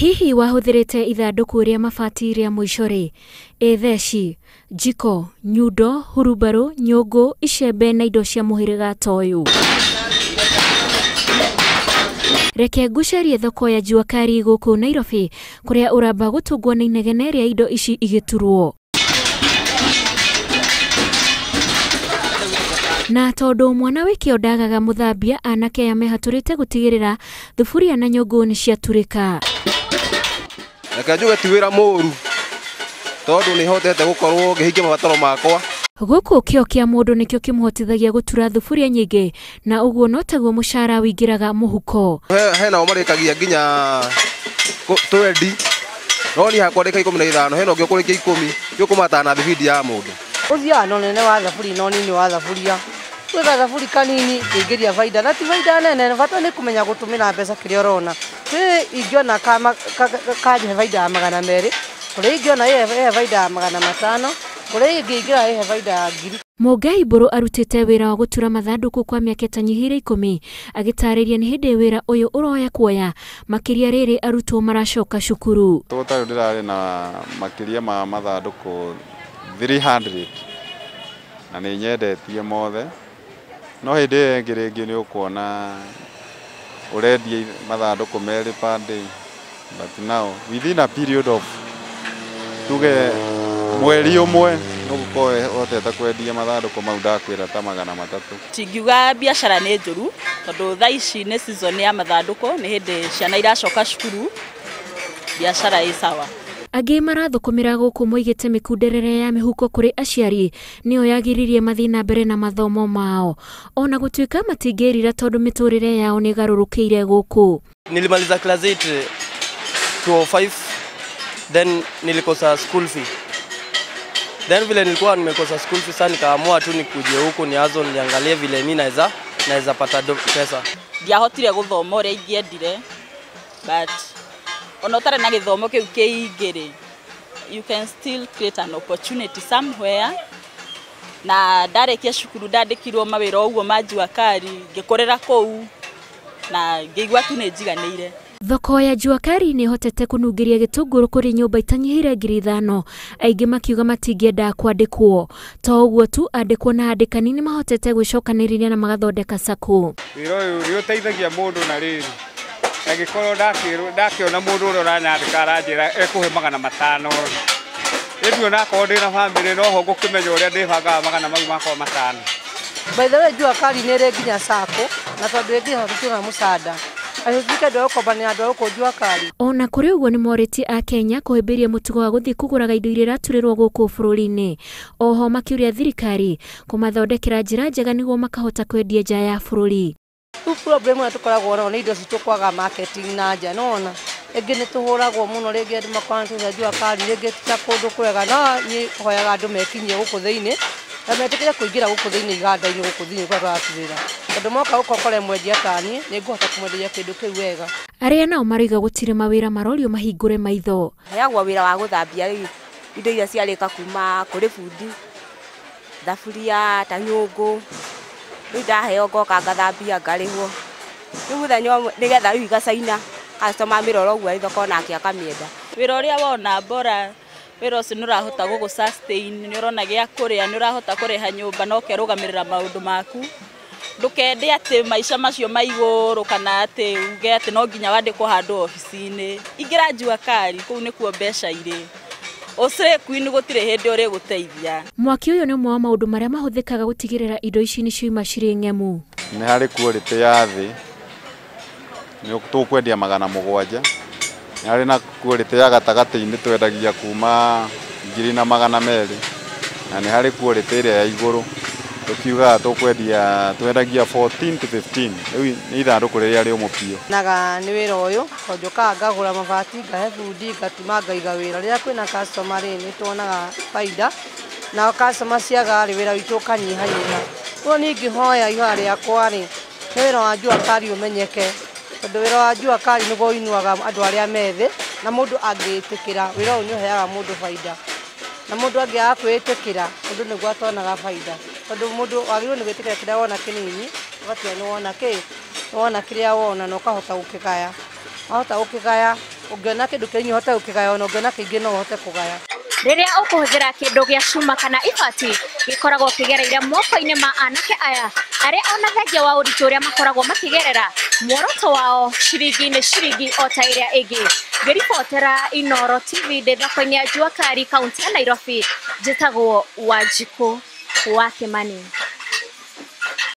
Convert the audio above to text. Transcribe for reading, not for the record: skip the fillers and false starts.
Hihi wahũthĩrĩte ithandũkũ rĩa mabati rĩa mũico rĩ? Ĩ theci, njiko, nyundo, hurumbarũ, nyũngũ, icembe na indo cia mũhĩrĩga ta ũyũ. Reke ngucerie thoko ya Jua Kali gũkũ Nairobi kũrĩa ũramba gũtũngwo nĩ inegene rĩa indo ici igĩturwo. Na tondũ mwana wĩ kĩo ndagaga mũthambia, anake aya mehatũrĩte gũtigĩrĩra thuburia na nyũngũ nĩ ciaturĩka. Reke njuge ti wĩra mũru tondũ nĩ hotete gũkorwo ngĩhingia mabataro makwa. Gũkũ kĩo kĩa mũndũ nĩkĩo kĩmũhotithagia gũtura thuburia nyingĩ, na ũguo no taguo mũcara wĩingĩraga mũhuko. He nao marĩkagia nginya 20, no niĩ hakwa ndĩka 15, hena ũngĩ ũkũrĩkia 10, nĩ ũkũmatana thibindi ya mũndũ. Ũthiaga na ũnene wa thaburia na ũnini wa thaburia. Gwĩ gathaburi kanini kĩingĩria baida na ti baida nene, bata nĩ kũmenya gũtũmĩra mbeca kĩrĩa ũrona. Kwĩ ingĩona kanjĩhe baida ya 200, kũrĩ ingĩona ĩhe baida ya 500, kũrĩ ĩngĩ ingĩra ĩhe baida ya 1000. Mũngai Mbũrũ arutĩte wĩra wa gũtura mathandũkũ kwa mĩaka ĩtanyihĩire 10, agĩtarĩria nĩ hĩndĩ wĩra ũyũ ũroya kuoya makĩria rĩrĩ arutwo maracoka cukuru. Tũtarĩ ndĩrarĩ na makĩria ma mathandũkũ 300 na nĩ nyendetie mothe, no hĩndĩ ĩyo ĩngĩ rĩngĩ nĩ ũkuona ũrendia mathandũkũ 2 per day, but now within a period of tuge mweri ũmwe nĩ ũgũkorwo ũhotete kwendia mathandũkũ mau ndakwĩra ta 300. Tingiuga biacara nĩ njũru tondũ thaa ici nĩ season ya mathandũkũ, nĩ hĩndĩ ciana iracoka cukuru, biacara ĩ sawa. Angĩ marathũkũmĩra gũkũ moigĩte mĩkunderere ya mĩhuko kũrĩ aciari nĩyo yagiririe mathiĩ na mbere na mathomo mao, ona gũtuĩka matingĩrira tondũ mĩtũrĩre yao nĩ ĩgarũrũkĩire gũkũ. Nilimaliza class 8 205, then nilikosa school fee. Then vile nilikuwa nimekosa school fee, sasa nikaamua tu nikuje huku niazo niangalie vile mi naweza pata pesa. Ndiahotire gũthoma ũrĩa ingĩendire, but ona ũtarĩ na gĩthomo kĩu kĩingĩ rĩ, you can still create an opportunity somewhere. Na ndarĩkia cukuru ndandĩkirwo mawĩra o ũguo ma Jua Kali, ngĩkũrĩra kũu na ngĩigua tu nĩ njiganĩire. Thoko ya Jua Kali nĩ ĩhotete kũnungĩria gĩtũngũrũ kũrĩ nyũmba itanyihĩire 5000, aingĩ makiuga matingĩenda kwandĩkwo. To ũguo tu, andĩkwo na andĩkani nĩ mahotete gwĩcokanĩrĩria na magathondeka sacco. Wĩra ũyũ nĩ ũteithagia mũndũ na rĩrĩ angĩkorwo ndakĩona mũndũ ũrĩa ũranyandĩka aranjĩra ekũhe 500 rĩ, onakorwo ndĩna bamĩrĩ noho ngũkĩmenya ũrĩa ndĩbangaga magana mau makwa 500. By the way, Jua Kali nĩ ĩrĩ nginya sacco, na tondũ ĩ nginya tũtiona mũcanda. Atĩ andũ a gũkombanĩra andũ a gũkũ Jua Kali. Ona kũrĩ ũguo nĩ morĩtie a Kenya kũhĩmbĩria mũtugo wa gũthiĩ kũgũraga indo iria iraturĩrwo gũkũ bũrũri-inĩ. Oho makĩũria thirikari kũmathondekera njĩra njega nĩguo makahota kwendia nja ya bũrũri. Rĩu problem ĩrĩa tũkoragwo nayo nĩ indo citũ kwaga marketing na nja, nĩwona. Rĩngĩ nĩ tũhũragwo mũno, rĩngĩ andũ makoona tũrĩa Jua Kali, rĩngĩ ti ta kũndũ kwega, no niĩ hoyaga andũ mekinyie gũkũ thĩinĩ na metĩkĩre kũingĩra gũkũ thĩinĩ iganda-inĩ gũkũ thĩinĩ kũrĩa tũraturĩra, tondũ moka gũka ũkore mwendia ta niĩ nĩ ngũhota kũmwenderia kĩndũ kĩu wega. Arĩa nao maroiga gũtirĩ mawĩra marorio mahingũre maitho. Heagwo wĩra wa gũthambia rĩu indo iria ciarĩka kuma kũrĩ bundi, thaburia ta nyũngũ, rĩu ndaheo ngoka ngathambia ngarĩhwo. Rĩu mũthenya ũmwe nĩgetha rĩu igacaina customer amĩrora ũguo arĩ thoko nake akamĩenda. Wĩra ũrĩa wona bora wĩra ũcio nĩ ũrahota gũgũ sustain, nĩ ũrona gĩa kũrĩa, nĩ ũrahota kũrĩha nyũmba na ũkerũgamĩrĩra maũndũ maku. Ndũkende atĩ maica macio ma igũrũ kana atĩ uge atĩ no nginya wandĩkwo handũ obici-inĩ. Ingĩra Jua Kali, kũu nĩkuo mbeca irĩ. Ũcrĩ queen gũtirĩ hĩndĩ ũrĩgũteithia. Mwaki ũyũ nĩ ũmwe wa maũndũ marĩa mahũthĩkaga gũtigĩrĩra indo ici nĩ ciuma cirĩ ng'emu. Nĩ harĩ quality ya thĩ nĩ tũkwendia 700, nĩ harĩ na quality ya gatagatĩ-inĩ twendagia kuma 1200, na nĩ harĩ quality ĩrĩa ya igũrũ tũkiugaga tũkwendia twendagia 14 to 15, rĩu nĩ ithandũkũ rĩrĩa rĩũmũ biũ. Naga nĩ wĩra ũyũ tondũ njũkaga ngagũra mabati, ngahe bundi, ngatuma, ngaiga wĩra. Rĩrĩa kwĩna customer rĩ, nĩ tuonaga baida, na customer ciaga rĩ, wĩra witũ ũkanyihanyiha. Ũguo niĩ ingĩhoya ihoya rĩakwa rĩ, nĩ wĩra wa Jua Kali ũmenyeke, tondũ wĩra wa Jua Kali nĩguo ũinuaga andũ arĩa me thĩ, na mũndũ angĩĩtĩkĩra wĩra ũyũ nĩ ũheaga mũndũ baida, na mũndũ angĩaga kwĩĩtĩkĩra mũndũ nĩguo atonaga baida, tondũ mũndũ wagĩrĩirwo nĩ gwĩtĩkĩra kĩrĩa wona kĩnini, ũgatiga nĩ wona kĩ, nĩ wona kĩrĩa wona na ũkahota gũkĩgaya, wahota gũkĩgaya. Ũngĩona kĩndũ kĩnini ũhote gũkĩgaya, ona ũngĩona kĩingĩ no ũhote kũgaya. Rĩrĩa ũkũhũthĩra kĩndũ gĩa cuma kana ibati gĩkoragwo kĩgereire moko-inĩ ma anake aya arĩa ona thengia wa ũritũ ũrĩa makoragwo makĩgerera, muoroto wao ciringi nĩ ciringi o ta ĩrĩa ĩngĩ. Ngĩribotera Inooro TV ndĩ thoko-inĩ ya Jua Kali, kaunti ya Nairobi, njĩtagwo Wanjikũ wa Kimani.